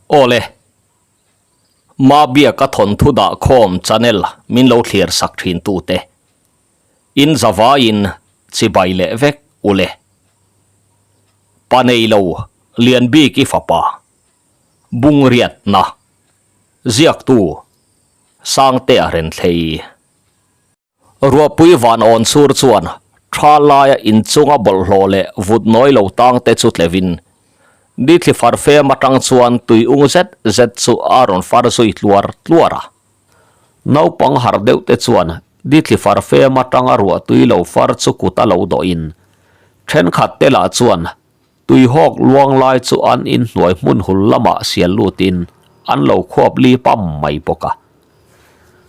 Aw le, Mabiaka thawnthu dah khawm channel min lo thlir sak thin tute, in zavaiin chibai leh vek u le. Pa nei lo Lianbik i fapa, Bungriatna, ziaktu Sangtea Renthlei. Ruahpui van awn chhur chuan tha laia inchunga bawlhhlawh leh vut nawi lo tang te chu tlevin nithli far fem atang chuan tui ung zet zet chu a rawn far zui tluar tluar a. Naupang harh deuh te chuan nithli far fem atanga ruah tui lo far chu kut a lo dawhin thenkhat te lah chuan tuihawk luang lai chu an inhnuai hmun hul lamah sial lutin an lo khuap li pam mai bawk a.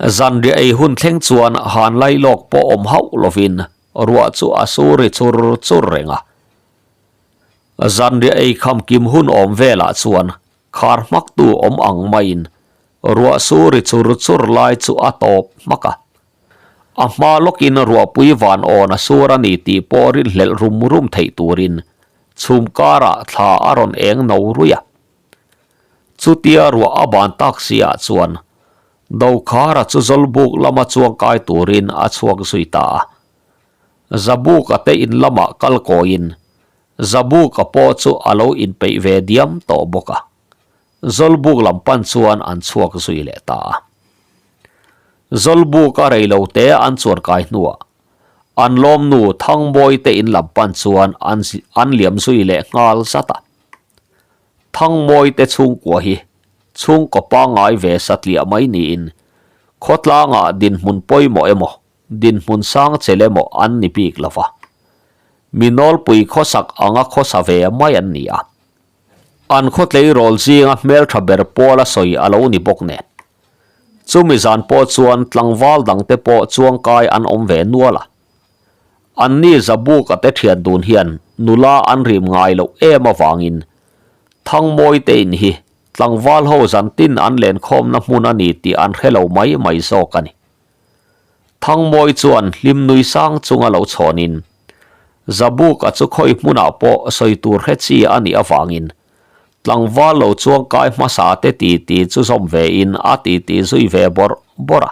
Zanriah ei hun thleng chuan han lai lawk pawh awm hauh lovin ruah chu a sur ri chur chur reng a. Zanriah ei kham kim hun awm velah chuan khar hmaktu awm ang maiin ruah sur ri chur chur lai chu a tawp hmak a. A hma lawkin ruahpui van awn a sur a ni tih pawh rinhlelh rum rum theih turin chhum karah thla a rawn eng no ruih a. Chutia ruah a ban tak si ah chuan Dokhara chu Zawlbuk lama chuang kai turin a chhuak zui ta a. Zabuka te in lamah kal kawiin Zabuka pawh chu a lo inpeih ve diam tawh bawk a. Zawlbuk lam pan chuan an chhuak zui leh ta a. Zawlbuka reilote an chuan kai hnuah an lawmnu Thangmawi te in lam pan chuan an liam zui leh nghal zat a. Thangmawi te chhungkua hi chhungkaw pangngai ve satliah mai niin khawtlangah dinhmun pawimawh emaw, dinhmun sang chel emaw an ni bik lo va. Mi nawlpui khawsak anga khawsa ve mai an ni a. An khawtleirawl zinga hmeltha ber pawl a sawi a lo ni bawk nen. Chumi zan pawh chuan tlangval dangte pawh chuangkai an awm ve nual a. Anni Zabuka te thian dun hian nula an rim ngai loh em avangin Thangmawi te in hi tlangval ho zan tin an lenkhawmna hmun a ni tih an hre lo mai mai zawk a ni. Thangmawi chuan hlim nui sang chunga lo chhawnin Zabuka chu khawi hmunah pawh sawi tur hre chi a nih avangin tlangval lo chuangkai hmasa te titi chu zawm vein a titi zui ve bawrh bawrh a.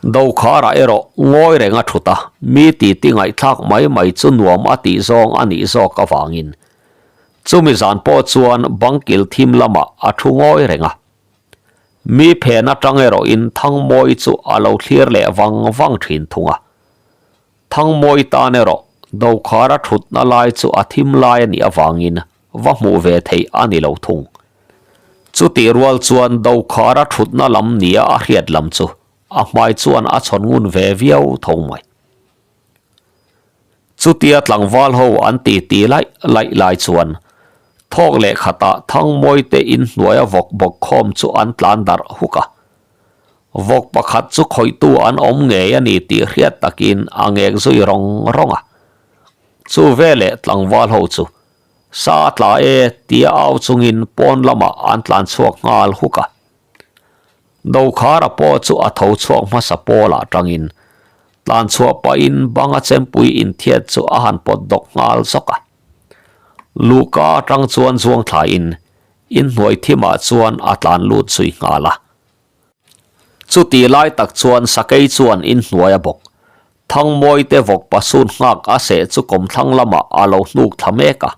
Dokhara erawh ngawi reng a thut a, mi titi ngaihthlak mai mai chu nuam a tih zawng a nih zawk avangin chumi zan pawh chuan bangkil thim lamah a thu ngawi reng a. Mi phen atang erawhin Thangmawi chu a lo thlir leh vang vang thin thung a. Thangmawi tan erawh Dokhara thutna lai chu a thim lai a nih avangin va hmuh ve theih a ni lo thung. Chutih rual chuan Dokhara thutna lam nia a hriat lam chu a hmai chuan a chhawn ngun ve viau tho mai. Chutia tlangval ho an ti ti laih laih lai chuan thawk leh khatah Thangmawi te inhnuaia vawk bawk khawm chu an tlan darh huk a. Vawk pakhat chu khawihtu an awm ngei a ni tih hriat takin a ngek zui rawng rawng a. Chu veleh tlangval ho chu Sa tla e tia au chungin pawn lamah an tlan chhuak nghal huk a. Dokhara pawh chu a tho chhuak hmasa pawlah tangin tlan chhuah pahin banga chempui inthiat chu a han pawt dawk nghal zawk a. Luhka atang chuan zuang thlaiin inhnuai thimah chuan a tlan lut zui nghal a. Chutih lai tak chuan sakei chuan inhnuai a bawk. Thangmawi te vawk pasun nghak a seh chu kawmthlang lamah a lo hnuk thla mek a.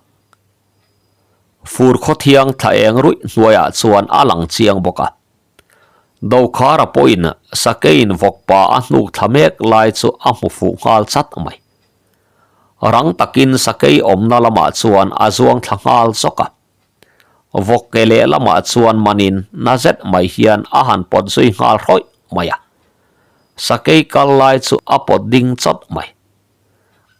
Fur khawthiang thla eng ruih hnuaiah chuan a lang chiang bawk a. Dokhara pawhin sakeiin vawkpa a hnuk thla mek lai chu a hmu fuh nghal chat mai. Rang takin sakei awmna lamah chuan a zuang thla nghal zawk a. Vawk ke lehlamah chuan manin na zet mai hian a han pawt zui nghal hrawih mai a. Sakei kal lai chu a pawt ding chawt mai.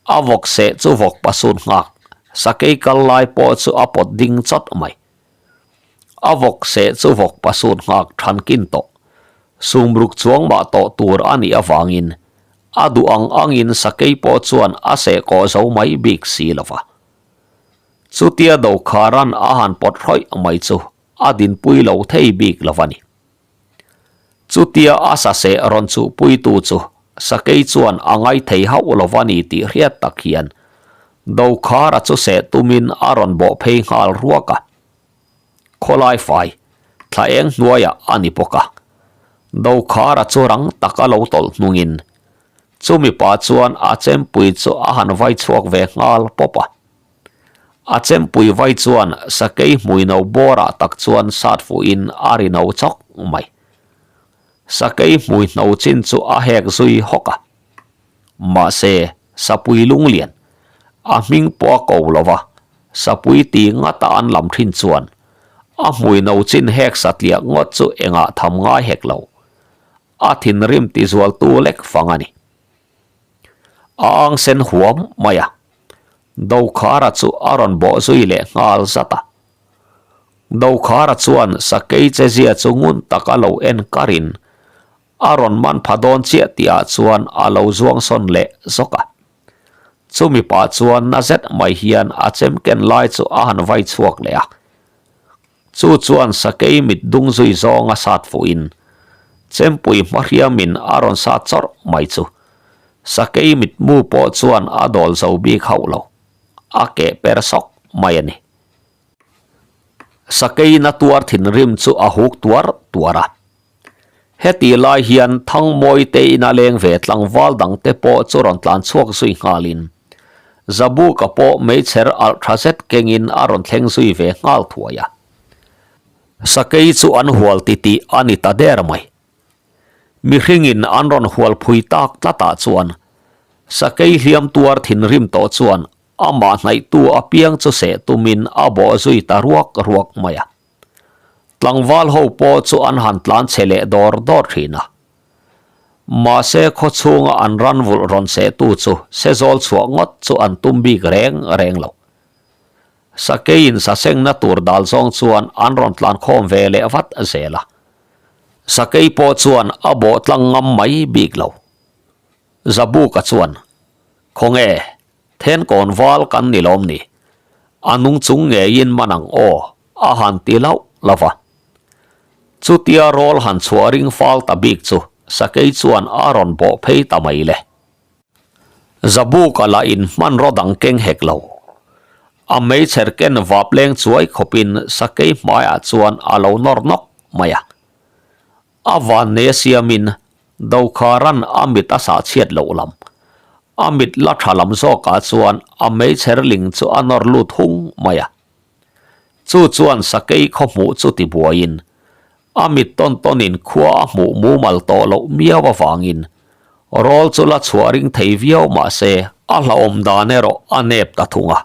A vawk seh chu vawk pasut nghak, sakei kal lai pawh chu a pawt ding chawt mai. A vawk seh chu vawk pasut nghak than kin tawh, sumruk chuang mah tawh tur a nih avangin a duh ang angin sakei pawh chuan a seh kawh zo mai bik si lo va. Chutia Dokharan a han pawt hrawih mai chu a dinpui lo thei bik lo a ni. Chutia a saseh rawn chuhpuitu chu sakei chuan a ngai thei hauh lo a ni tih hriat tak hian Dokhara chu seh tumin a rawn bawh phei nghal ruak a. Khawlai fai. Thla eng hnuaiah a ni bawk a. Dokhara chu rang taka lo tawlh hnungin chumi pa chuan a chempui chu a han vai chhuak ve nghal pawp a. A chempui vai chuan sakei hmuino bawrah tak chuan sat fuhin a ri no chawk mai. Sakei hmui hno chin chu a hek zui hawk a. Mahse, Sapui lunglian, a hming pawh a ko lo va, Sapui ti ngata an lam thin chuan a hmui no chin hek satliah ngawt chu engah tham ngai hek lo. A thinrim tizualtu lek fang a ni. A ang sen huam mai a, Dokhara chu a rawn bawh zui leh nghal zat a. Dokhara chuan sakei chezia chu ngun taka lo en karin A rawn man pha dawn chiah tihah chuan a lo zuang sawn leh zawk a. Chumi pah chuan na zet mai hian a chem ken lai chu a han vai chhuak leh a. Chu chuan sakei mit dung zui zawng a sat fuhin chempui hmahriamin a rawn sat chawrh mai chu sakei mitmu pawh chuan a dawl zo bik hauh lo, a keh per sawk mai a ni. Sakei na tuar thinrim chu a huk tuar tuar a. Heti lai hian Thangmawi te ina leng ve tlangval dang te pawh chu rawn tlan chhuak zui nghalin Zabuka pawh meichher alh tha zet kengin a rawn thleng zui ve nghal thuai a. Sakei chu an hual titih a ni ta der mai. Mihringin an rawn hual phui tak tlatah chuan Sakei hliam tuar thinrim tawh chuan Amah hnaihtu apiang chu seh tumin a bawh zui ta ruak ruak mai a. Tlangval ho pawh chu an han tlan chhe leh dawr dawr thin a. Mahse khaw chhunga an ran vulh rawn sehtu chu sezawl chhuah ngawt chu an tum bik reng reng lo. Sakeiin sasengna tur dal zawng chuan an rawn tlan khawm ve leh vat zel a. Sakei pawh chuan a bawh tlang ngam mai bik lo. Zabuka chuan, Khawnge, Thenkawn val kan ni lawm ni? A nung chung ngeiin man ang aw, a han ti lauh lauh a. Chutia rawl han chhuah ring fal ta bik chu Sakei chuan a rawn bawh phei ta mai le. Zabuka lah in hmanraw dang keng hek lo. A meichher ken vap leng chuai khawpin Sakei hmaiah chuan a lo nawr nawk mai a. A van nei a siamin Dokharan a mit a sah chhiat loh lam. A mit la tha lam zawkah chuan a meichher ling chu a nawr lut hung mai a. Chu chuan sakei khaw hmuh chu ti buaiin a mit tawn tawnin khua a hmuh mumal tawh loh miau avangin rawl chu la chhuah ring thei viau mahse a hlauhawm dan erawh a nep ta thung a.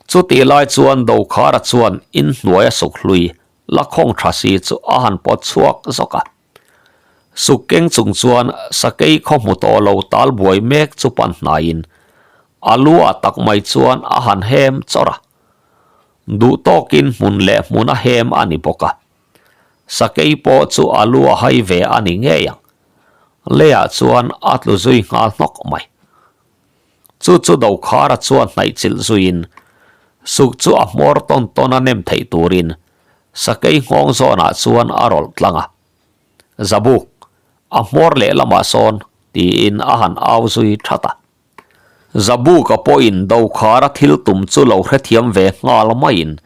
Chutih lai chuan Dokhara chuan inhnuai a suk hlui la khawng tha si chu a han pawt chhuak zawk a. Suk keng chung chuan sakei khaw hmu tawh lo tal buai mek chu pan hnaiin a lu ah tak mai chuan a han hem chawrh a. Duh tawkin hmun leh hmun a hem a ni bawk a. Sakei pawh chu a lu a hai ve a ni ngei ang. Leiah chuan a tlu zui nghal hnawk mai. Chu chu Dokhara chuan hnaih chilh zuiin suk chu a hmawr tawn tawn a nem theih turin sakei nghawng zawnah chuan a rawlh tlang a. Zabuk, a hmawr lehlamah sawn tiin a han au zui that a. Zabuka pawhin Dokhara thil tum chu lo hrethiam ve nghal maiin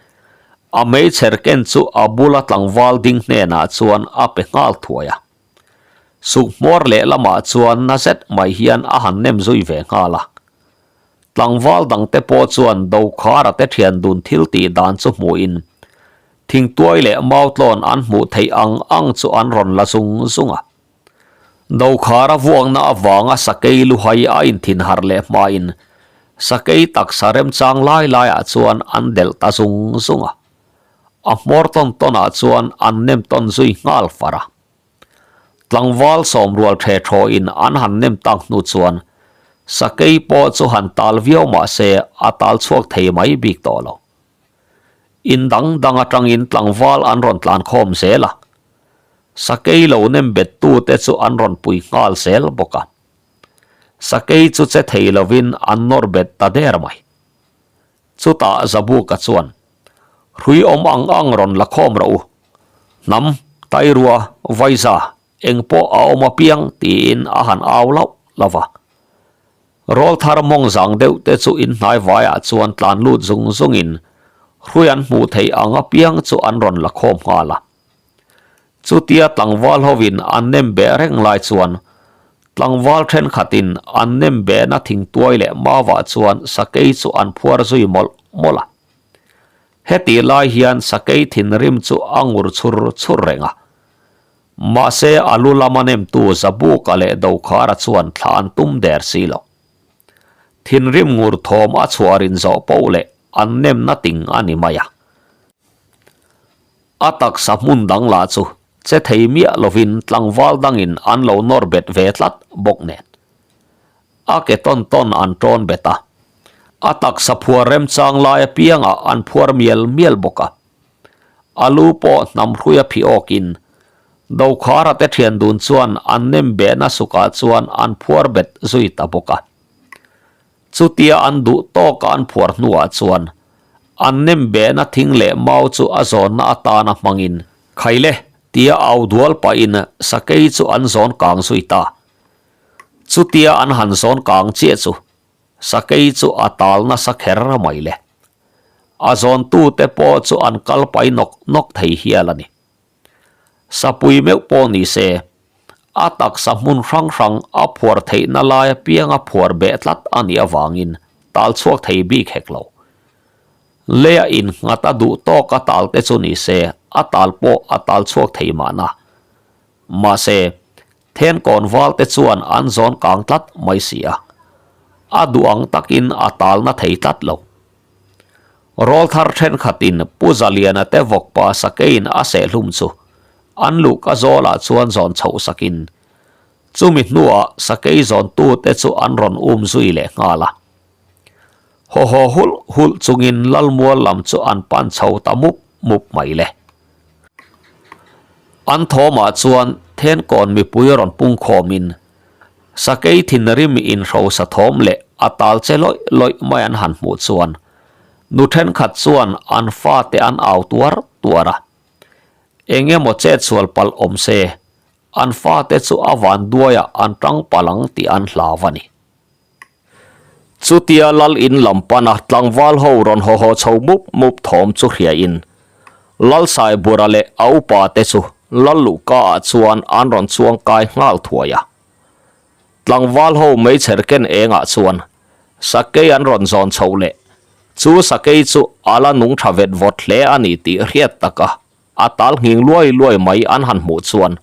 a meichher ken chu a bula tlangval ding hnenah chuan a pe nghal thuai a. Suk hmawr leh lamah chuan na zet mai hian a han nem zui ve nghal a. Tlangval dangte pawh chuan Dokhara te thian dun thil tih dan chu hmuhin thingtuai leh mautlawn an hmuh theih ang ang chu an rawn la zung zung a. Dokhara vuakna avanga sakei luhai a inthin harh leh hmain sakei taksa remchang lai laiah chuan an delh ta zung zung a. A hmawr tawn tawnah chuan an nem tawn zui nghal far a. Tlangval sawmrual the thawhin an han nem tak hnu chuan sakei pawh chu han tal viau mah se a tal chhuak thei mai bik tawh lo. In dang dang atangin tlangval an rawn tlan khawm zel a, sakei lo nem bet tute chu an rawn pui nghal zel bawk a. Sakei chu che thei lovin an nawr bet ta der mai. Chutah Zabuka chuan, Hrui awm ang ang rawn la khawm rawh u. Hnam, Tairua, Vaiza, eng pawh a awm apiang tiin a han au lauh lauh va. Rawlthar mawng zang deuh te chu inhnai vaiah chuan tlan lut zung zungin hrui an hmuh theih ang apiang chu an rawn la khawm nghal a. Chutia tlangval hovin an nem beh reng lai chuan tlangval thenkhatin an nem behna thingtuai leh mauvah chuan sakei chu an phuar zui mawlh mawlh a. Hetih lai hian sakei thinrim chu a ngur chhur chhur reng a. Mahse a lu lama nemtu Zabuka leh Dokhara chuan thla an tum der si lo. Thinrim ngur thawm a chhuah rin zawh poh leh an nemna ting a ni mai a. A taksa hmun dang lah chu che thei miah lovin tlangval dangin an lo nawr bet ve tlat bawk nen. A ke tawn tawn an tawn bet a. A taksa phuar remchang lai apiangah an phuar mial mial bawk a. A lu pawh hnam hruia phih awkin Dokhara te thian dun chuan an nem behna sukah chuan an phuar bet zui ta bawk a. Chutia an duh tawka an phuar hnuah chuan an nem behna thing leh mau chu a zawnna atana hmangin Khaile tia au dual pahin sakei chu an zawn kang zui ta. Chutia an han zawn kang chiah chu sakei chu a tal nasa kher mai le. A zawntute pawh chu an kal pai nawk nawk thei hial a ni. Sapui meuh pawh ni se, a taksa hmun hrang hrang a phuar theihna lai apianga phuar beh tlat a nih avangin tal chhuak thei bik hek lo. Leia innghat a duh tawk a tal te chu ni se, a tal pawh a tal chhuak thei mahna. Mahse, Thenkawn val te chuan an zawn kang tlat mai si a, a duh ang takin a tal na thei tlat lo. Rawlthar thenkhatin Pu Zaliana te vawkpa sakeiin a sehhlum chu an luhka zawlah chuan zawn chhoh sakin chumi hnuah sakei zawntute chu an rawn um zui leh nghal a. Haw haw hulh hulh chungin Lalmual lam chu an pan chho ta mup mup mai le. An thawmah chuan Thenkawn mipui rawn pungkhawmin Sakei thinrim inhrosa thawm leh a tal che lawih lawih mai an han hmuh chuan nu thenkhat chuan an fate an au tuar tuar a. Eng emaw chetsual palh awm se, an fate chu a van duaiah an tang palh ang tih an hlau a ni. Chutia lal in lam pana tlangval ho rawn haw haw chho mup mup thawm chu hriain Lal Saibura leh a upa te chu Lal Luhka ah chuan an rawn chuang kai nghal thuai a. Tlangval ho meichher ken engah chuan sakei an rawn zawn chhoh leh chu sakei chu a la nung tha vet vawt hle a ni tih hriat taka a tal nghing luai luai mai an han hmuh chuan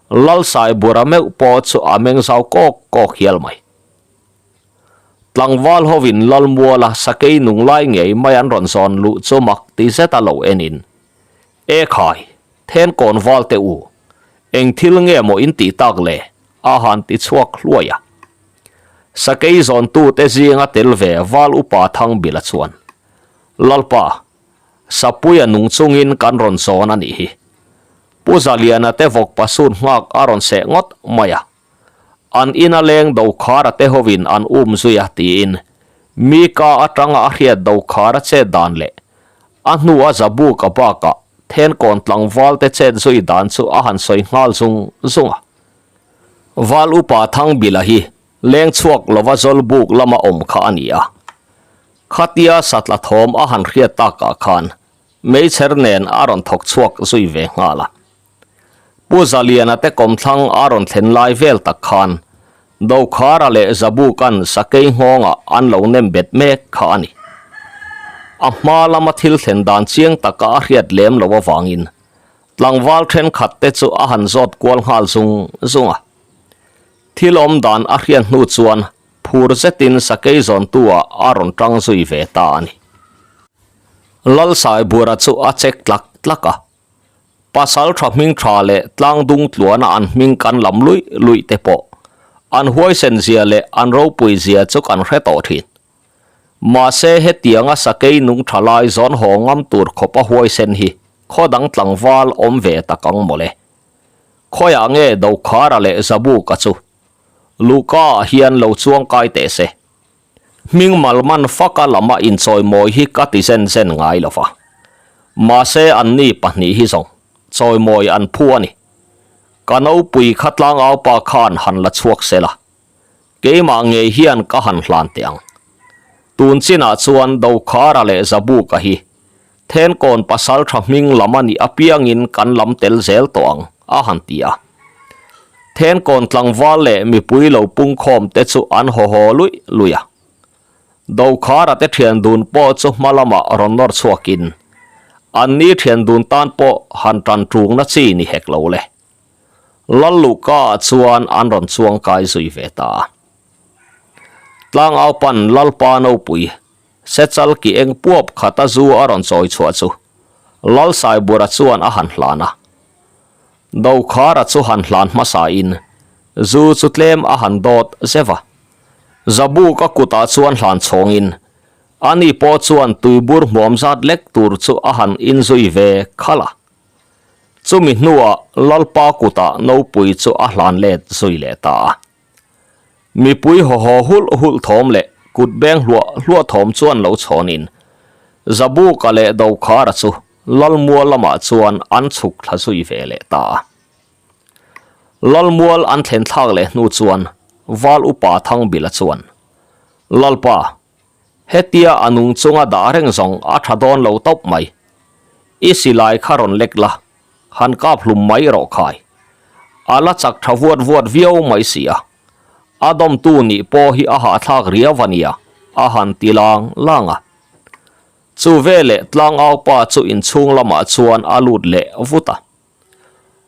Lal Saibura meuh pawh chu a meng zau kawk kawk hial mai. Tlangval hovin Lalmuala sakei nung lai ngei mai an rawn zawn luh chu mak ti zet a lo enin, E khai, then kawn val teh u, eng thil nge maw in tih tak le? a han ti chhuak hluai a. Sakei zawntute zinga tel ve Val Upa Thangbila chuan, Lalpa, Sapuia nung chungin kan rawn zawn a nih hi. Pu Zaliana te vawk pasut nghak a rawn seh ngawt mai a. An ina leng Dokhara te hovin an um zui a tiin Mika atanga a hriat Dokhara chet dan leh a hnua Zabuka bakah Thenkawn tlangval te chet zui dan chu a han sawi nghal zung zung a. Val upa Thangbila hi leng chhuak lova Zawlbuk lama awm kha a ni a. Khatia satla thawm a han hriat takah khan meichher nen a rawn thawk chhuak zui ve nghal a. Pu Zaliana te kawmthlang a rawn thlen lai vel tak khan Dokhara leh Zabuka'n sakei nghawngah an lo nem bet mek kha a ni. A hma lama thil thlen dan chiang taka a hriat lem loh avangin tlangval thenkhat te chu a han zawt kual nghal zung zung a. Thil awm dan a hriat hnu chuan phur zetin sakei zawntu-ah a rawn tang zui ve ta a ni. Lalsaibura chu a chek tlak tlak a. Pasal tha hming tha leh tlang dung tluana an hming kan lam luih luih te pawh an huaisen zia leh an ropui zia chu kan hre tawh thin. Mahse hetianga sakei nung tha lai zawn haw ngam tur khawpa huaisen hi khaw dang tlangval awm ve tak ang mawle. Khawiah nge Dokhara leh Zabuka chu Luhka ah hian lo chuang kai teh se. Hming malman faka lama inchawimawi hi ka ti zen zen ngai lo va. Mahse anni pahnih hi zawng chawimawi an phu a ni. Ka nopui kha tlangaupa khan han la chhuak se la, keimah ngei hian ka han hlan teh ang. Tun chinah chuan Dokhara leh Zabuka hi. Thenkawn pasaltha hming lam a nih apiangin kan lam tel zel tawh ang, a han ti a. Thenkawn tlangval leh mipui lo pungkhawm te chu an haw haw luih luih a. Dokhara te thian dun pawh chu hma lamah rawn nawr chhuakin, anni thian dun tan pawh han tan ṭungna chi ni hek lo le. Lalluhka ah chuan an rawn chuang kai zui ve ta a. Tlangau pan Lalpa Nopui Sechal ki eng puap khata zu a rawn chawi chhuah chu Lalsaibura chuan a han hlan a. Dokhara chu han hlan hmasa in zu chu tlem a han dawt zeuh a. Zabuka kutah chuan hlan chhawng in ani pawh chuan tuibur hmuam zat lek tur chu a han inzui ve khalh a. Chumi hnuah Lalpa kutah nopui chu a hlan let zui leh ta a. Mipui haw haw hulh hulh thawm leh kut beng hluah hluah thawm chuan lo chhawnin Zabuka leh Dokhara chu Lalmual lamah chuan an chhuk thla zui ve leh ta a. Lalmual an thlen thlak leh hnu chuan Val Upa Thangbila chuan, Lalpa, hetia a nung chunga dah reng zawng a tha dawn lo tawp mai. I silai kha rawn lek la, Han kap hlum mai rawh khai. A la chak tha vuat vuat viau mai si a. A dawmtu nih pawh hi a hahthlak riau a nia, a han ti lang lang a. Chu veleh tlangau pa chu inchhung lamah chuan a lut leh vut a.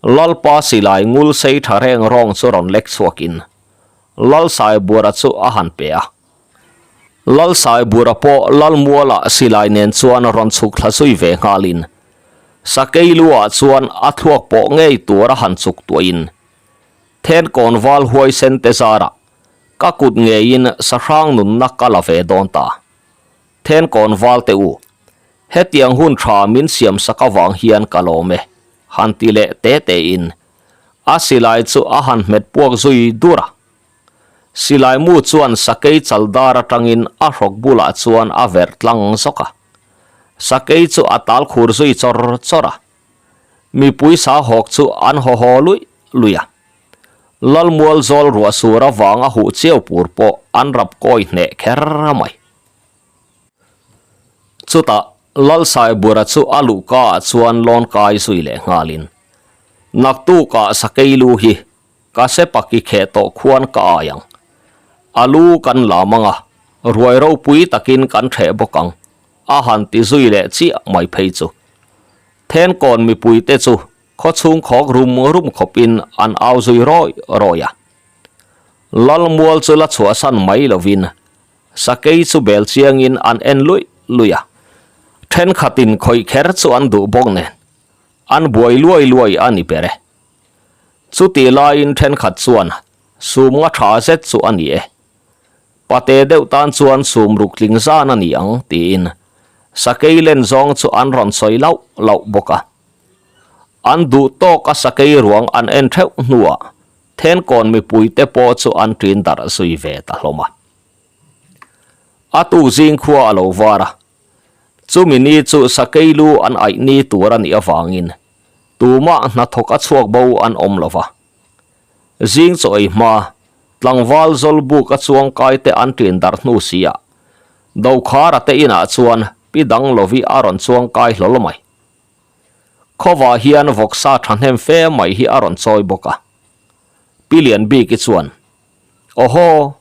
Lalpa silai ngul sei tha reng rawng chu rawn lek chhuakin Lalsaibuara chu a han pe a. Lalsaibura pawh Lalmuala silai nen chuan rawn chhuk thla zui ve nghalin Sakei luah chuan a thluak pawh ngei tur a han chuk tuahin Thenkawn val huaisen te zarah ka kut ngeiin sahrang nunna ka la ve dawn ta. Thenkawn val te u, hetiang hun tha min siam sak avang hian ka lawm e, han ti leh te tein a silai chu a han hmet puak zui dur a. Silai mu chuan sakei chaldar atangin a hrawk bulah chuan a verh tlang zawk a. Sakei chu a tal khur zui chawr chawr a. Mipui sa hawk chu an haw haw luih luih a. Lalmual zawl ruah sur avanga huh chiau pur pawh an rap kawi hneh kher mai. Chutah Lalsaibura chu a luhka ah chuan lawn kai zui leh nghalin, Naktukah sakei lu hi Ka sepak i kheh tawh khuan ka ai ang. A lu kan lam ang a, ruai ropui takin kan ṭheh bawk ang, a han ti zui leh chiah mai phei chu. Thenkawn mipuite chu khawchhung khawk rum rum khawpin an au zui rawi rawi a. Lalmual chu la chhuahsan mai lovin sakei chu bel chiangin an en luih luih a. Thenkhatin khawih kher chu an duh bawk nen, an buai luai luai a ni ber e. Chutih laiin thenkhat chuan sum nga tha zet chu a ni e. Pate deuh tan chuan sum ruk tling zan a ni ang tiin sakei len zawng chu an rawn sawi lauh lauh bawk a. An duh tawk a sakei ruang an en theuh hnuah thenkawn mipuite pawh chu an ṭin darh zui ve ta hlawm a. A tuk zing khua a lo var a, chumi ni chu sakei lu an aih ni tur a nih avangin Tumah hnathawk a chhuak bo an awm lo va. Zing chaw ei hma, tlangval zawlbuk a chuang kai te an ṭin darh hnu si ah, Dokhara te inah chuan pi dang lovi a rawn chuang kai hlawl mai. Khawvah hian vawksa ṭhahnem fe mai hi a rawn chawi bawk a. Pi Lianbiki chuan, Awhaw,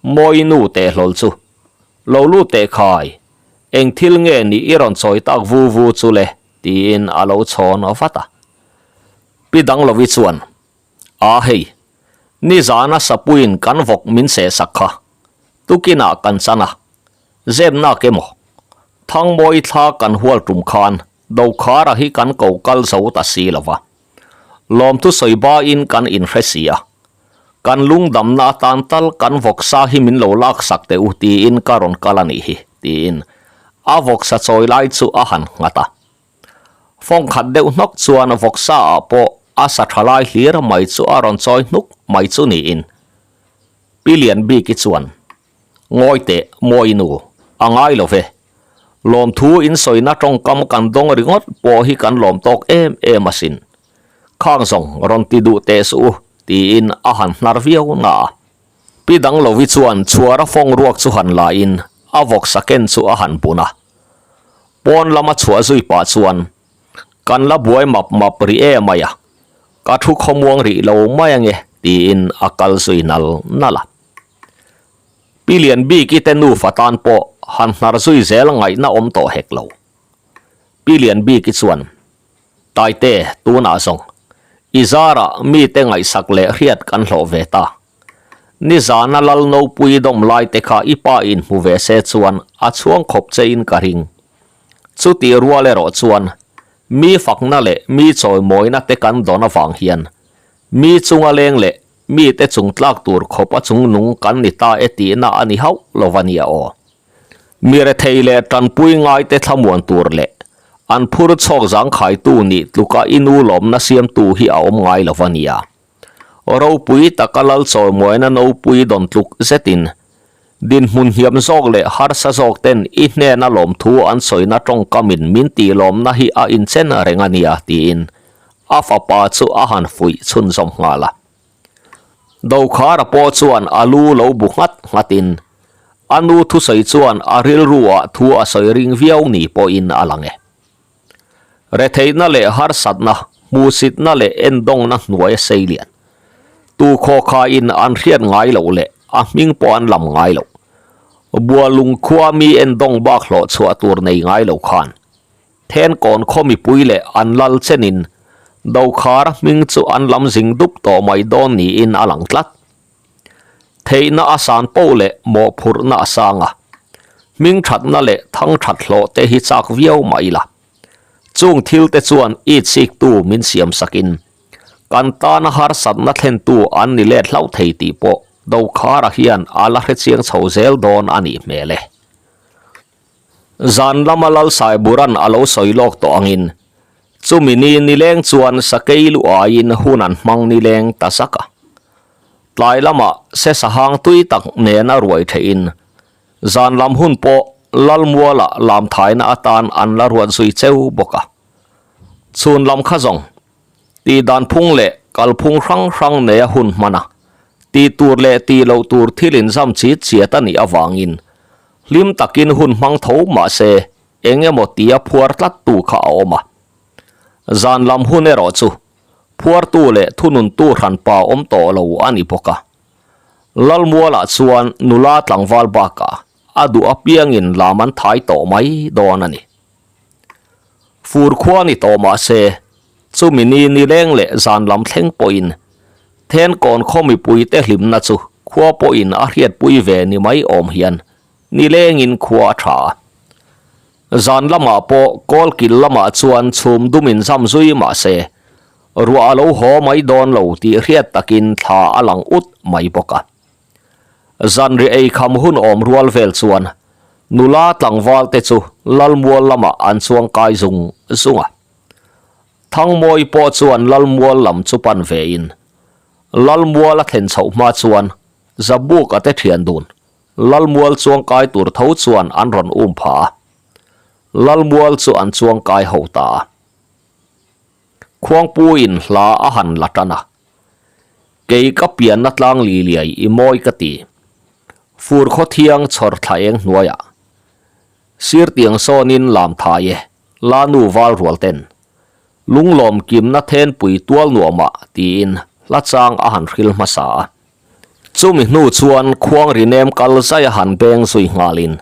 Mawi nu teh hlawl chu, lo lut teh khai, eng thil nge ni i rawn chawi tak vu vu chu le? Tiin a lo chhawn vat a. Pi Danglovi chuan, A hei, nizana sapuiin kan vawk min sehsak kha, tukinah kan chan a, zepnak emaw, Thangmawi thla kan hual tum khan Dokhara hi kan ko kal zo ta si lo va. Lawmthu sawi bain kan inhre si a, kan lungdamna atan tal kan vawksa hi min lo laksak teh u tiin ka rawn kal a nih hi, tiin a vawksa chawi lai chu a han nghat a. Fawng khat deuh hnawk chuan vawksa ah pawh a sa tha lai hlir mai chu a rawn chawi hnuk mai chu niin Pi Lianbiki chuan, Ngawi teh, Mawi nu, a ngai lo ve. Lawmthu in sawina tawngkam kan dawng ringawt pawh hi kan lawm tawk em em asin. Khang zawng rawn ti duh teh suh u, tiin a han hnar viau na a. Pi Danglovi chuan chhuara fawng ruak chu han la in a vawksa ken chu a han bun a. Pawn lama chhuah zui pah chuan kan la buai map map rih em mai a, ka thu khawmuang rih lo mai ange tiin a kal zui nal nal a. Pi Lian Biki te nufa tan pawh han hnar zui zel ngaihna awm tawh hek lo. Pi Lian Biki chuan, Taite, tunah zawng, i zarah mite ngaihsak leh hriat kan hlawh ve ta. Nizana lal nopui dawm lai te kha i pa in hmu ve se chuan a chhuang khawp che in ka ring. Chutih rual erawh chuan mi fakna leh mi chawimawina te kan dawn avang hian mi chunga leng leh mi te chung tlak tur khawp a chung nung kan ni ta e tihna a ni hauh lo va nia aw. Mi rethei leh tanpui ngai te thlamuan tur leh an phur chhawk zangkhaitu nih tluka i nu lawmna siamtu hi a awm ngai lo va nia. Ropui taka lal chawimuaina nopui dawn tluk zetin dinhmun hniam zawk leh harsa zawk ten i hnena lawmthu an sawina tawngkamin min tih lawmna hi a inchen reng a nia tiin a fapa chu a han fuih chhunzawm nghal a. Dokhara pawh chuan a lu lo bu nghat nghatin a nu thusawi chuan a rilru ah thu a sawi ring viau ni pawhin a lang e. Retheihna leh harsatna, hmuhsitna leh endawngna hnuai a sei lian. Tu khawkhain an hriat ngai loh leh a hming pawh an lam ngai loh. Bualung khua mi endawng bak hlawh chhuah tur nei ngai lo khan. Thenkawn khaw mipui leh an lal chenin Dokhara hming chu an lam zing dup tawh mai dawn niin a lang tlat. Theihna a san poh leh mawhphurhna a sang a, hming thatna leh thang that hlawh te hi chak viau mah ila. Chung thil te chuan itsiktu min siam sakin kan tana harsatna thlentu an ni let hlauh thei tih pawh Dokhara hian a la hrechiang chho zel dawn a nih hmel e. Zan lama Lalsaiburan a lo sawi lawk tawh angin chumi ni nileng chuan sakei lu aiin hun an hmang nileng ta zak a. Tlai lamah se sahang tui tak nena ruai theihin zan lam hun pawh Lalmuala lam thaina atan an la ruat zui cheu bawk a. Chhun lam kha zawng tih dan phung leh kalphung hrang hrang neia hun hman a, tih tur leh tih loh tur thil inzam chit chiat a nih avangin hlim takin hun hmang tho mah se eng emaw tia phuar tlat tu kha a awm a. Zan lam hun erawh chu phuartu leh thununtu hranpa awm tawh lo a ni bawk a. Lalmualah chuan nula tlangval bakah a duh apiangin lam an thai tawh mai dawn a ni. Fur khua ni tawh mah se, chumi ni nileng leh zan lam thleng pawhin Thenkawn khaw mipuite hlimna chu khua pawhin a hriatpui ve ni mai awm hian nilengin khua a tha a. Zan lamah pawh kawlkil lamah chuan chhum dum in zam zui mah se, ruah a lo haw mai dawn lo tih hriat takin thla a lang ut mai bawk a. Zanri ei kham hun awm rual vel chuan nula tlangval te chu Lalmual lamah an chuang kai zung zung a. Thangmawi pawh chuan Lalmual lam chu pan ve in Lalmual a thlen chhoh hma chuan Zabuka te thian dun Lalmual chuang kai tur tho chuan an rawn um pha a. Lalmual chu an chuang kai ho ta a. Khuangpuiin hla a han la tan a. Kei ka pianna tlang li liai i mawi ka ti. Fur khaw thiang chhawr thla eng hnuaiah. Sir tiang sawnin lam thai e, la nu val rual ten. Lunglawm kimna thenpui tual nuamah tiin hla chang a han hril hmasa a. Chumi hnu chuan khuang ri nem kal zai a han beng zui nghalin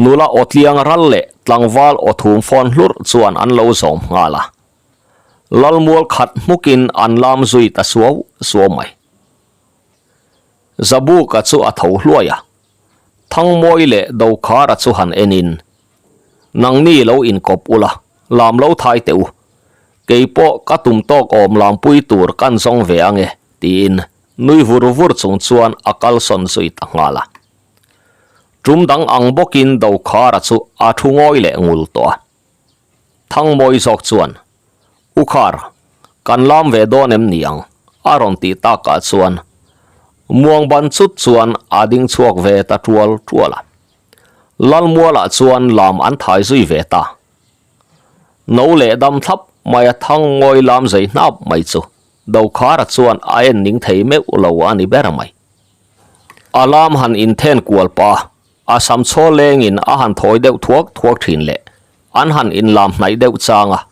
nula aw tliang ral leh tlangval aw thum fawn hlurh chuan an lo zawm nghal a. Lalmual khat hmukin an lam zui ta suau suau mai. Zabuka chu a tho hluai a, Thangmawi leh Dokhara chu han enin, Nangni lo inkawp ula, lam lo thai teh u. Kei pawh ka tum tawk awm lampui tur kan zawng ve ange, tiin nui vur vur chung chuan a kalsawn zui ta nghal a. Tum dang ang bawkin Dokhara chu a thu ngawi leh ngul tawh a. Thangmawi zawk chuan, U Khar, kan lam ve dawn em ni ang? a rawn tih takah chuan muang ban chut chuan a ding chhuak ve ta tual tual a. Lalmualah chuan lam an thai zui ve ta. No leh dam thlap mai a Thangmawi lam zei hnap mai chu Dokhara chuan a en ning thei meuh lo a ni ber mai. A lam han inthen kual pa, a sam chhaw lengin a han thawi deuh thuak thuak thin leh. An han inlam hnaih deuh chang a,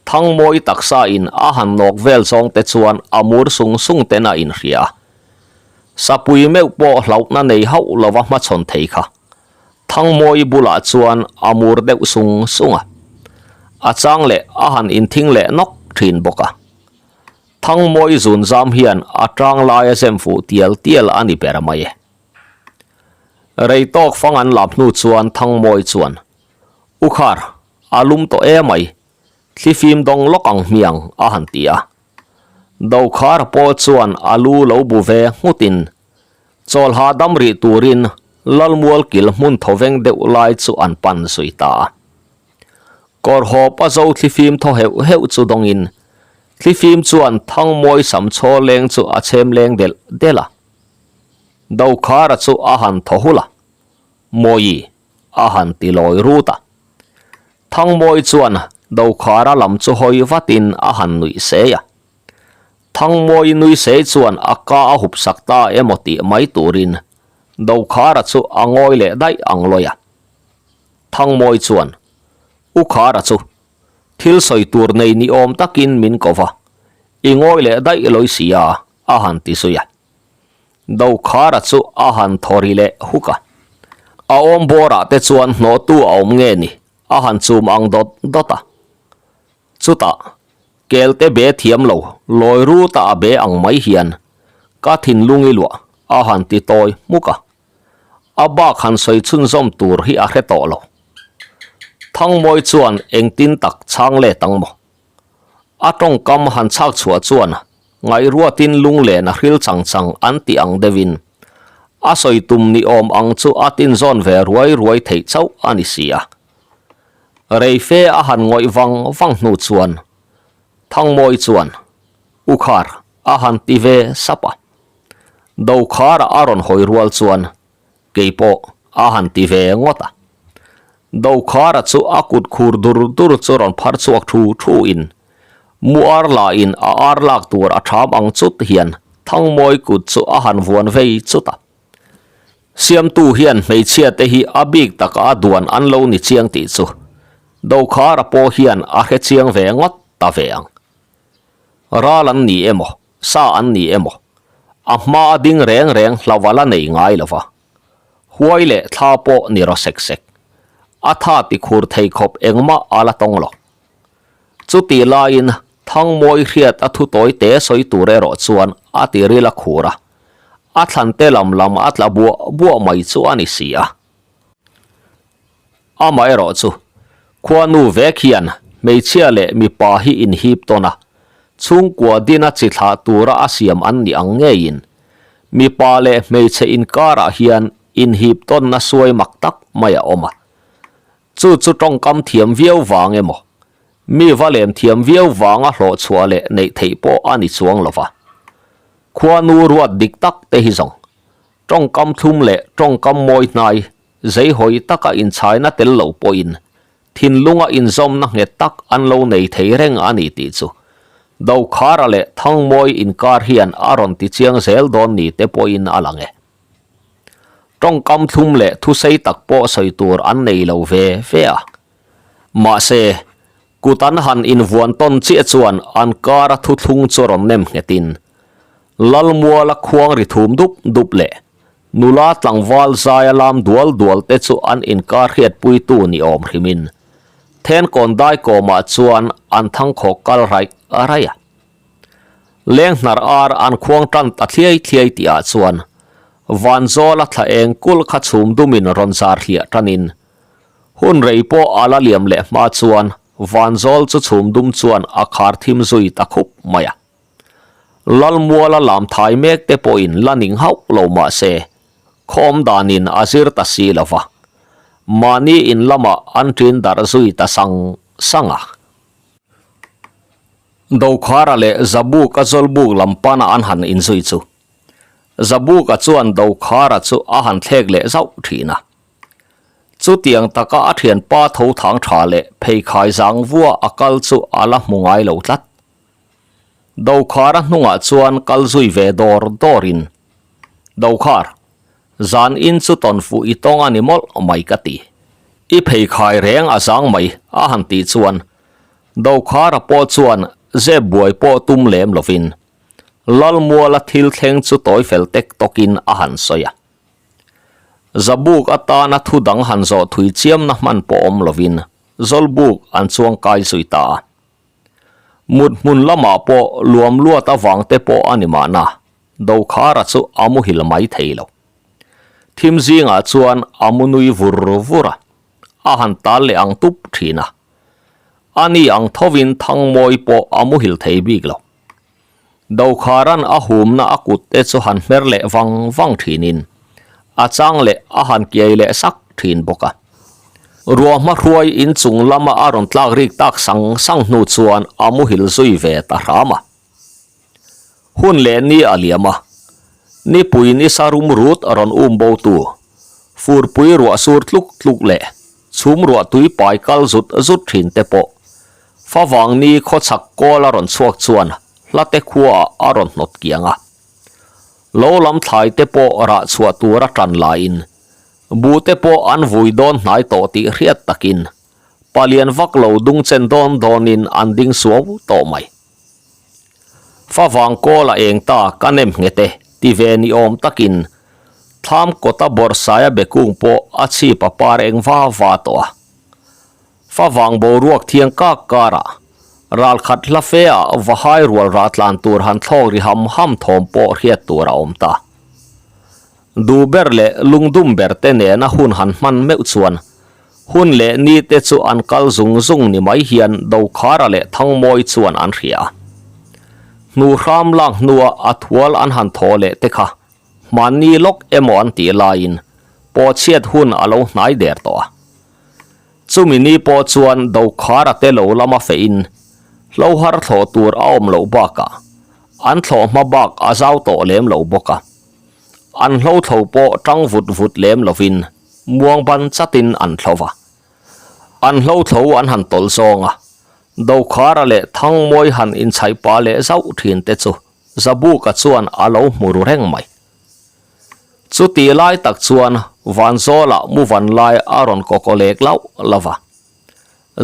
Thangmawi taksa in a han nawk vel zawng te chuan a mur sung sung ten a inhria a. Sapui meuh pawh hlauhna nei hauh lova hmachhawn thei kha. Thangmawi bulah chuan a mur deuh sung sung a. A chang leh a han inthing leh nawk thin bawk a. Thangmawi zun zam hian a tang laia zem fuh tial tial a ni ber mai e. Rei tawk fang an lap hnu chuan Thangmawi chuan, U Khar, a lum tawh e mai, thlifim dawng lawk ang hmiang a han ti a. Dokhar pawh chuan a lu lo bu ve nghutin Chawlha dam rih turin Lalmual kil hmun thawveng deuh lai chu an pan zui ta a. Kawr hawp a zo thlifim thaw heuh heuh chu dawngin thlifim chuan Thangmawi sam chhaw leng chu a chhem leng delh delh a. Dokhara chu a han thaw hulh a, Mawi a han ti lawi rut a. Thangmawi chuan Dokhara lam chu hawi vatin a han nuih sei a. Thangmawi nui sei chuan a ka a hup sak ta emaw tih mai turin Dokhara chu a ngawi leh daih ang lawi a. Thangmawi chuan, U Khara chu thil sawi tur nei ni awm takin min ko va, i ngawi leh daih lawi si a, a han ti zui a. Dokhara chu a han thaw ri leh huk a. A awm bawrah te chuan hnawhtu a awm nge ni a han chum ang dawt dawt a. Chutah, kelte be thiam lo, lawi ruta a be ang mai hian ka thinlung i luah a han ti tawi hmuk a. A bak han sawi chhunzawm tur hi a hre tawh lo. Thangmawi chuan engtin tak chhang let ang maw? A tawngkam han chhak chhuah chuan ngaihruatin lunglen a hril chang chang an tih ang deuhin a sawi tum ni awm ang chu a tinzawn ve ruai ruai theih chauh a ni si a. Reife a han ngawih vang vang hnu chuan Thangmawi chuan U Khar a han ti ve sap a. Dokhara a rawn hawi rual chuan keipawh a han ti ve ngawt a. Dokhara chu a kut khur dur dur chu rawn phar chhuak thu thu in mu ar la in a ar lak tur a tham ang chut hian Thangmawi kut chu a han vuan vei chut a. Siamtu hian hmeichhia te hi a bik taka a duan an lo ni chiang tih chu Dokhara pawh hian a hre chiang ve ngawt ta ve ang. Ral an ni emaw, sa an ni emaw, a hma a ding reng reng hlauh a la nei ngai lo va. Huai leh thla pawh ni raw sek sek. A tha ti khur thei khawp engmah a la tawng lo. Chutih laiin Thangmawi hriat a thu tawi te sawi tur erawh chuan a ti ril a khur a, a thlan te lam lam a tla buah buah mai chu a ni si a. Amaherawhchu, khuanu vek hian hmeichhia leh mipa hi inhip tawn a, chhungkua dina chi thlah tura a siam an nih ang ngeiin, mipa leh hmeichhe inkarah hian inhip tawnna suai mak tak mai a awm a. Chu chu tawngkam thiam viau vang emaw, mi va lem thiam viau vanga hlawhchhuah leh neih theih pawh a ni chuang lo va. Khuanu ruat dik tak te hi zawng, tawngkam thlum leh tawngkam mawi hnai Zeihawi taka inchhaina tel lo pawhin thinlunga inzawmna nghet tak an lo nei thei reng a ni tih chu Dokhara leh Thangmawi inkar hian a rawn ti chiang zel dawn ni te pawhin a lang e. Tawngkam thlum leh thusei tak pawh sawi tur an nei lo ve ve a. Mahse, kut an han invuan tawn chiah chuan an kara thuthlung chu rawn nem nghetin Lalmuala khuang ri thum dup dup leh Nula tlangval zaia lam dual dual te chu an inkar hriatpuitu ni awm hrimin Thenkawn daikawmah chuan an thangkhawk kal raih raih a. Lenghnar ar an khuang tan ta thliai thliai tihah chuan Vanzawla thla eng kulh kha chhum dumin rawn zar hliah tanin hun rei pawh a la liam leh hma chuan Vanzawl chu chhum dum chuan a khar thim zui ta khup mai a. Lalmuala lam thai mek te pawhin la ning hauh lo mah se, khawm danin a zir ta si lo va, mahni in lamah an ṭin darh zui ta sang sang a. Dokhara leh Zabuka Zawlbuk lam pana an han inzui chu Zabuka chuan Dokhara chu a han thlek leh zauh ṭhin a. Chutiang taka a ṭhianpa tho thang ṭha leh pheikhai zang vua a kal chu a la hmu ngai lo tlat. Dokhara hnungah chuan kal zui ve dawr dawrin, Dokhar, zan in chu tawn fuh i tawng a ni mawlh mai ka ti. I pheikhai reng a zang mai a han tih chuan Dokhara pawh chuan zep buai pawh tum lem lovin Lalmuala thil thleng chu tawi fel tek tawkin a han sawi a. Zabuk atana thu dang han zawh thui chiamna hman pawh awm lovin Zawlbuk an chuang kai zui ta a. Mut hmun lamah pawh luam luat avang te pawh a ni mahna, Dokhara chu a muhil mai thei lo. Thim zingah chuan a mu nui vur vur a, a han tal leh ang tup thin a. Ani ang thovin Thangmawi pawh a muhil thei bik lo. Dokharan a humna a kut te chu han hmer leh vang vang thinin a chang leh a han kiai leh sak thin bawk a. Ruahma hruai inchung lama a rawn tlak rik tak sang sang hnu chuan a muhil zui ve ta hram a. Hun leh ni a liam a, nipui nisa rum rut a rawn um bo tu, furpui ruah sur tluk tluk leh chhum ruah tui pai kal zut zut thin te pawh favang ni khawchhak kawl a rawn chhuak chuan hlate khuaah a rawn hnawt kiang a. Lo lam thlai te pawh rah chhuah tur a tan laiin buh te pawh an vui dawn hnai tawh tih hriat takin palian vak lo dung chen dawn dawnin an ding suau tawh mai. Favang kawl a eng ta ka nem nghet e ti ve ni awm takin thlam kawta bawrhsaia bekung pawh a chhip a par eng va va tawh a. Favang boruak thiang kak karah ralkhat hla fe ah vahai rual rah tlan tur han thlawk ri ham ham thawm pawh hriat tur a awm ta. Duh ber leh lungdum ber te nena hun han hman meuh chuan hun leh ni te chu an kal zung zung ni mai hian Dokhara leh Thangmawi chuan an hria a. Hnu hram lak hnua a thual an han thaw leh te kha hmanni lawk emaw an tih laiin pawhchhiat hun a lo hnai der tawh a. Chumi ni pawh chuan Dokhara te lo lama fehin hlohar thlawh tur a awm loh bakah an thlawh hma bak a zau tawh lem lo bawk a. An hlothlo pawh tang vut vut lem lovin muang ban chatin an thlo va. An hlothlo an han tawlh zawng a, Dokhara leh Thangmawi han inchhaih pah leh zauh thin te chu Zabuka chuan a lo hmu ru reng mai. Chutih lai tak chuan Vanzawlah muvan lai a rawn kawkaw lek lauh lauh va.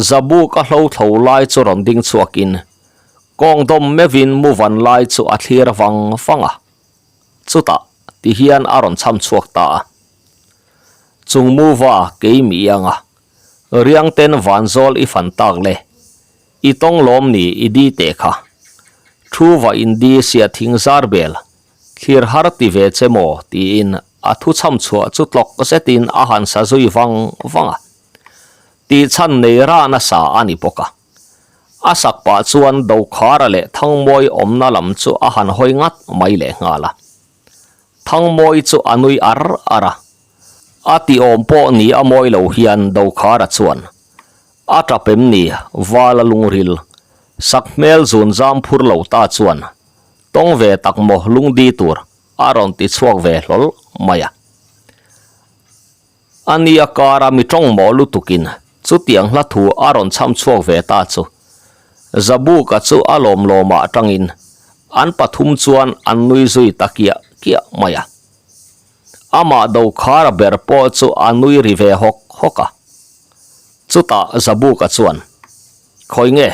Zabuka hlothlo lai chu rawn ding chhuakin kawng dawm meuhin muvan lai chu a thlir vang vang a. Chutah ti hian a rawn chham chhuak ta a. Chung muva kei mi ianga riangten vanzawl i fan tak le, i tawng lawm ni i di teh kha. Thu va in di sia thing zar bel, thlir har ti ve che maw tiin a thu chham chhuah chu tlawk zetin a han sa zui vang vang a. Tih chhan nei rana sa a ni bawk a. A sak pah chuan Dokhara leh Thangmawi awmna lam chu a han hawi ngat mai leh nghal a. Thangmawi chu a nui ar ar a. A ti awm pawh ni a mawi lo hian Dokhara chuan, A tap em ni, Vala lungril, sak hmel zun zam phur lo ta chuan, tawng ve tak maw lungdi tur a rawn ti chhuak ve hlawl mai a. A ni a kara mi tawng maw lutukin chutiang hla thu a rawn chham chhuak ve ta chu Zabuka chu a lawm lawmah atangin an pathum chuan an nui zui ta kiah kiah mai a. Amah Dokhara ber pawh chu a nui ri ve hawk hawk a. Chutah Zabuka chuan, Khawi nge,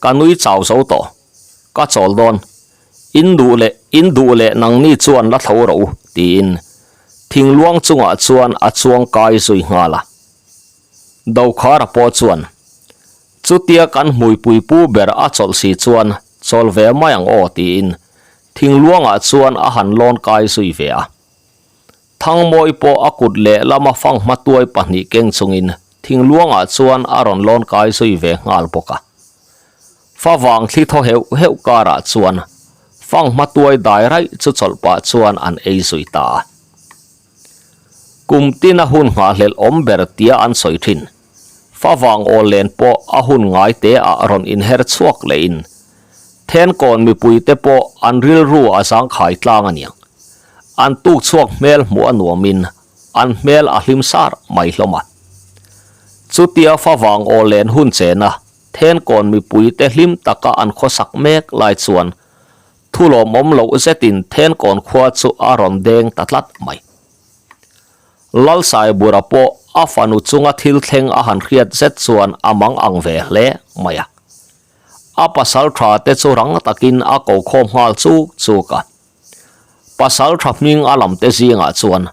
ka nui chau zo tawh, ka chawl dawn. In duh leh in duh leh nangni chuan la tho rawh u, tiin thingluang chungah chuan a chuang kai zui nghal a. Dokhara pawh chuan, Chutia kan hmuipui pu ber a chawlh si chuan chawl ve mai ang aw, tiin thingluangah chuan a han lawn kai zui ve a. Thangmawi pawh a kut leh lama fanghma tuai pahnih keng chungin thingluangah chuan a rawn lawn kai zui ve nghal bawk a. Favang thli thaw heuh heuh karah chuan fanghma tuai dai raih chu chawlh pah chuan an ei zui ta a. Kum tina hun nghahhlelh awm ber tia an sawi thin. Favang awl len pawh a hun ngai te ah rawn inher chhuak lehin Thenkawn mipui te pawh an rilru a zangkhai tlang a niang. An tuk chhuak hmel hmuh a nuamin an hmel a hlim sar mai hlawm a. Chutia favang awl len hun chena Thenkawn mipui te hlim taka an khawsak mek lai chuan thu lawmawm loh zetin Thenkawn khua chu a rawn deng ta tlat mai. Lalsaibura pawh a fanu chunga thil thleng a han hriat zet chuan a mang ang ve hle mai a. A pasal tha te chu rang takin a ko khawm nghal chuk chuk a. Pasal tha hming a lam te zingah chuan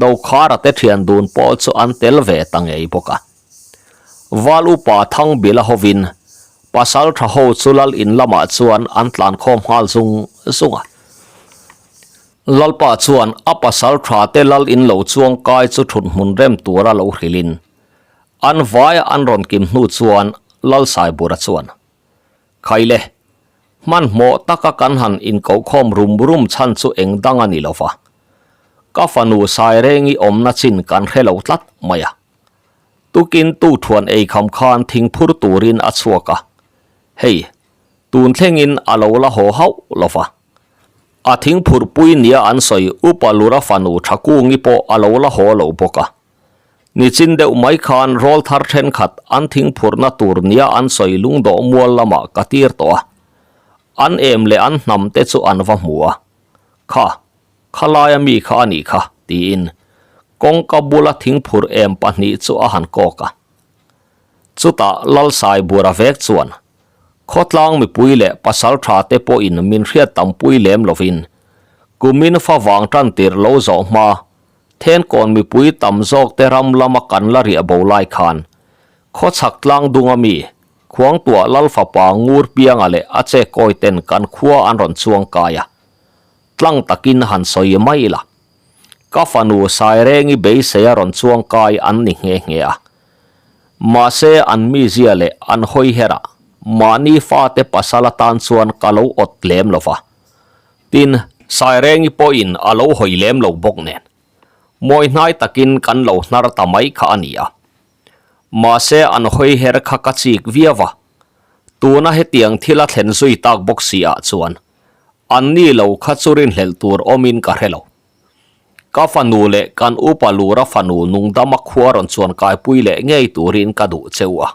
Dokhara te thian dun pawh chu an tel ve ta ngei bawk a. Val upa Thangbila hovin pasal tha ho chu lal in lamah chuan an tlan khawm nghal zung zung a. Lalpa chuan a pasal tha te lal in lo chuang kai chu thut hmun rem tura lo hrilhin an vaia an rawn kim hnu chuan Lalsaibura chuan, Khaile, hmanhmawh taka kan han inkohkhawm rum rum chhan chu eng dang a ni lo va, ka fanu Sairengi awmna chin kan hre lo tlat mai a. Tukin tu thuan ei kham khan thingphur turin a chhuak a, hei, tun thlengin a lo la haw hauh lo va. A thingphurpui nia an sawi Upa Lura fanu Thakungi pawh a lo la haw lo bawk a. Nichin deuh mai khan rawl thar thenkhat an thingphurna tur nia an sawi lungdawh mual lamah ka tir tawh a. An em leh an hnam te chu an va hmu a. Kha, Khalaia mi kha a nih kha, tiin kawngka bula thingphur em pahnih chu a han kawk a. Chutah Lalsaibura vek chuan khawtlang mipui leh pasal tha te pawhin min hriat tampui lem lovin kumin fa vang tan tir lo zawh hma thenkawn mipui tam zawk te ram lama kan la riah bo lai khan khawchhak tlang dunga mi Khuangtuah Lalfapa Ngur Pianga leh a che kawi ten kan khua an rawn chuang kai a. Tlang takin han sawi mai ila. Ka fanu Sairengi beisei a rawn chuang kai an ni nghe nghe a. Mahse an mizia leh an hawi her a, mahni fate pasal atan chuan ka lo awt lem lo va. Tin, Sairengi pawhin a lo hawi lem lo bawk nen, mawi hnai takin kan lo hnar ta mai kha a ni a. Mahse an hawi her kha ka chik viau a, tuna hetiang thil a thlen zui tak bawk si ah chuan An ni lo kha chu rinhlelh tur awmin ka hre lo. Ka fanu leh kan upa Lura fanu nungdama khua rawn chuan kaipui leh ngei turin ka duh cheu a.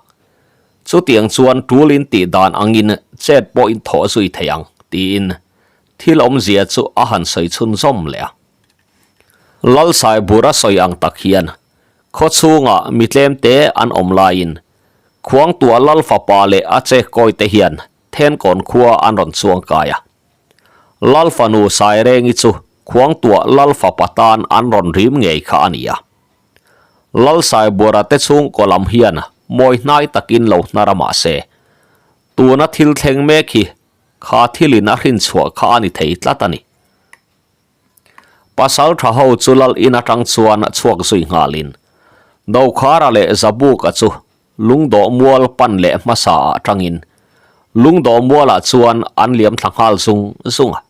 Chutiang chuan tul in tih dan angin chet pawh in thawh zui thei ang, tiin thil awmzia chu a han sawi chhunzawm leh a. Lalsaibura sawi ang tak hian khaw chhungah mi tlemte an awm laiin Khuangtuah Lal fapa leh a che kawite hian Thenkawn khua an rawn chuang kai a. Lal fanu Sairengi chu Khuangtuah Lal fapa tan an rawn rim ngei kha a ni a. Lal Saibuara te chhungkaw lam hian mawi hnai takin lo hnar a mahse, tuna thil thleng mek hi kha thilin a hrinchhuah kha a ni thei tlat a ni. Pasal tha ho chu Lal in atang chuan chhuak zui nghalin Dokhara leh Zabuka chu Lungdawh mual pan leh hmasa ah tangin Lungdawh mualah chuan an liam thla nghal zung zung a.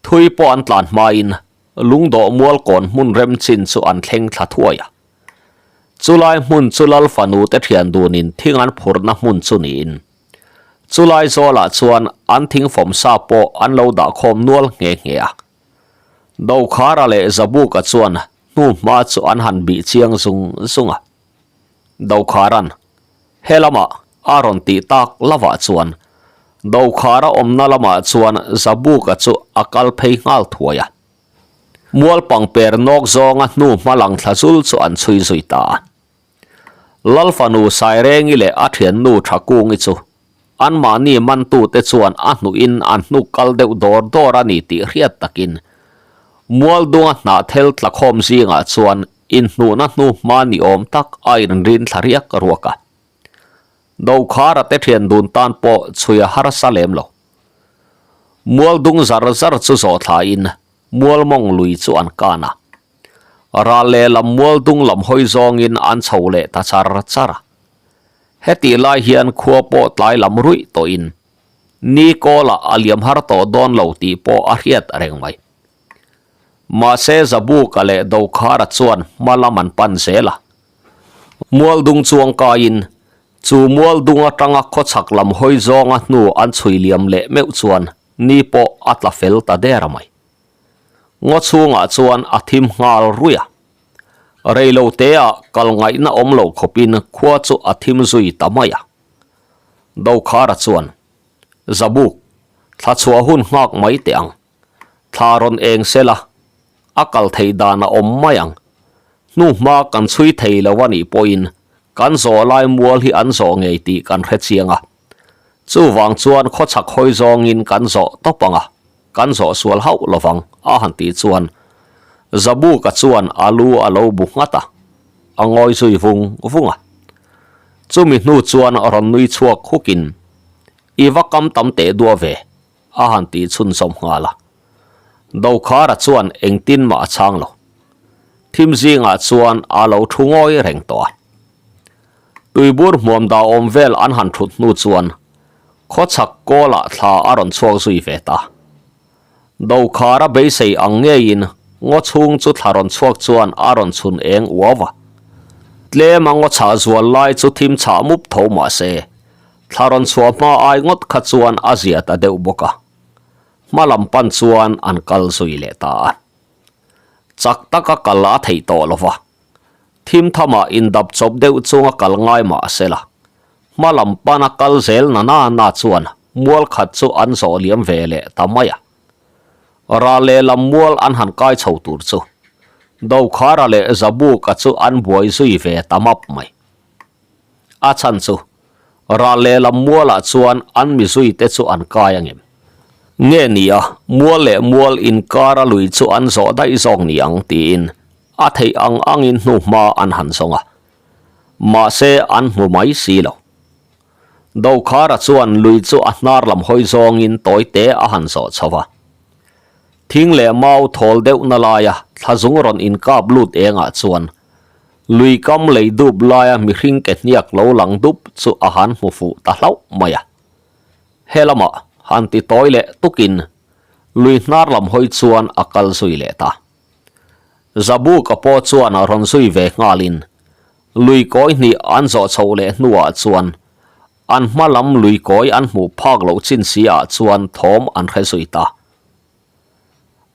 Thui pawh an tlan hmain Lungdawh mual kawn hmun rem chin chu an thleng thla thuai a. Chulai hmun chu Lal fanu te thian dunin thing an phurhna hmun chu niin chulai zawlah chuan an thingfawm sa pawh an lo dah khawm nual nghe nghe a. Dokhara leh Zabuka chuan hnuhma chu an han bih chiang zung zung a. Dokharan, He lamah a rawn tih tak lovah chuan Dokhara awmna lamah chuan Zabuka chu a kal phei nghal thuai a. Mualpang per nawk zawnga hnu hma lang thla zul chu an chhui zui ta a. Lalfanu Sairengi leh a thiannu Thakungi chu anmahni mantute chuan a hnuhin an hnuk kal deuh dawr dawr a ni tih hriat takin Mualdunga hnahthel tlakhawm zingah chuan Inhnuhna hnu hma ni awm tak a inrin thla riak ruak a. Dokhara te thian dun tan pawh chhui a harsa lem lo. Mual dung zar zar chu zawh thlain mual mawng lui chu an kan a. Ral lehlam mual dung lam hawi zawngin an chho leh ta char char a. Hetih lai hian khua pawh tlai lam ruih tawhin ni kawlah a liam har tawh dawn lo tih pawh a hriat reng mai. Mahse Zabuka leh Dokhara chuan hma lam an pan zel a. Mualdung chuang kaiin chu Mualdung atanga khawchhak lam hawi zawnga hnu an chhui liam leh meuh chuan ni pawh a tla fel ta der mai. Ngaw chhungah chuan a thim nghal ruih a. Reilo teah kal ngaihna awm lo khawpin khua chu a thim zui ta mai a. Dokhara chuan, Zabuk, thla chhuah hun nghak mai teh ang. Thla rawn eng sela, a kal theih dan a awm mai ang. Hnuhma kan chhui thei lo a nih pawhin kan zawh lai mual hi an zawh ngei tih kan hre chiang a. Chuvang chuan khawchhak hawi zawngin kan zawh tawp ang a, kan zawh sual hauh lovang a han tih chuan Zabuka chuan a lu a lo bu nghat a, a ngawi zui vung vung a. Chumi hnu chuan rawn nui chhuak hukin, I va kam tam teh duah ve, a han tih chhunzawm nghal a. Dokhara chuan engtin mah a chhang lo. Thim zingah chuan a lo thu ngawi reng tawh a. Tuibur hmuam dah awm vel an han thut hnu chuan khawchhak kawlah thla a rawn chhuak zui ve ta. Dokhara beisei ang ngeiin ngaw chhung chu thla rawn chhuak chuan a rawn chhun eng uau a. Tlem a ngaw chhah zual lai chu thim chhah mup tho mah se, thla rawn chhuah hma ai ngawt kha chuan a zia ta deuh bawk a. Hma lam pan chuan an kal zui leh ta a. Chak taka kal a theih tawh lo va. Thim thamah indap chawp deuh chunga kal ngai mah se la. Hma lam pana kal zel na na na chuan mual khat chu an zawh liam ve leh ta mai a. Ral lehlam mual an han kai chho tur chu Dokhara leh Zabuka chu an buai zui ve ta map mai. A chhan chu ral lehlam mualah chuan an mi zui te chu an kai angem? Nge ni a, mual leh mual inkara lui chu an zawh daih zawk ni ang tiin a theih ang angin hnuhma an han zawng a. Mahse an hmu mai si lo. Dokhara chuan lui chu a hnar lam hawi zawngin tawi te a han zawh chho va. Thing leh mau thawl deuhna laia thlazung rawn inkap lut engah chuan lui kam lei dup laia mihring ke hniak lo lang dup chu a han hmu fuh ta hlauh mai a. He lamah han ti tawi leh tukin lui hnar lam hawi chuan a kal zui leh ta. Zabuka pawh chuan a rawn zui ve nghalin lui kawi hnih an zawh chhoh leh hnuah chuan an hma lam lui kawi an hmuh phak loh chin si ah chuan thawm an hre zui ta.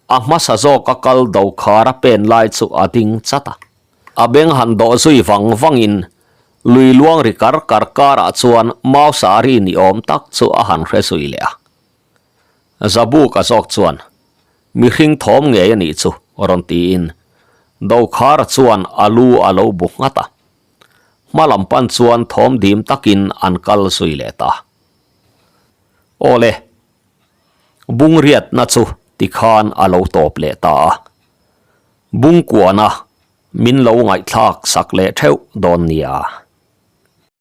A hmasa zawk a kal do khar a pen lai chu a ding chat a. A beng han dawh zui vang vangin lui luang ri kar kar karah chuan mau sari ni awm tak chu a han hre zui leh a. Zabuka zawk chuan Mihring thawm ngei a nih chu rawn tiin Dokhara chuan a lu a lo bu nghat a. Hma lam pan chuan thawm dim takin an kal zui leh ta. Awle, bungriatna chu tikhan a lo tawp leh ta a. Bungkuana min lo ngaihthlak sak leh theuh dawn nia.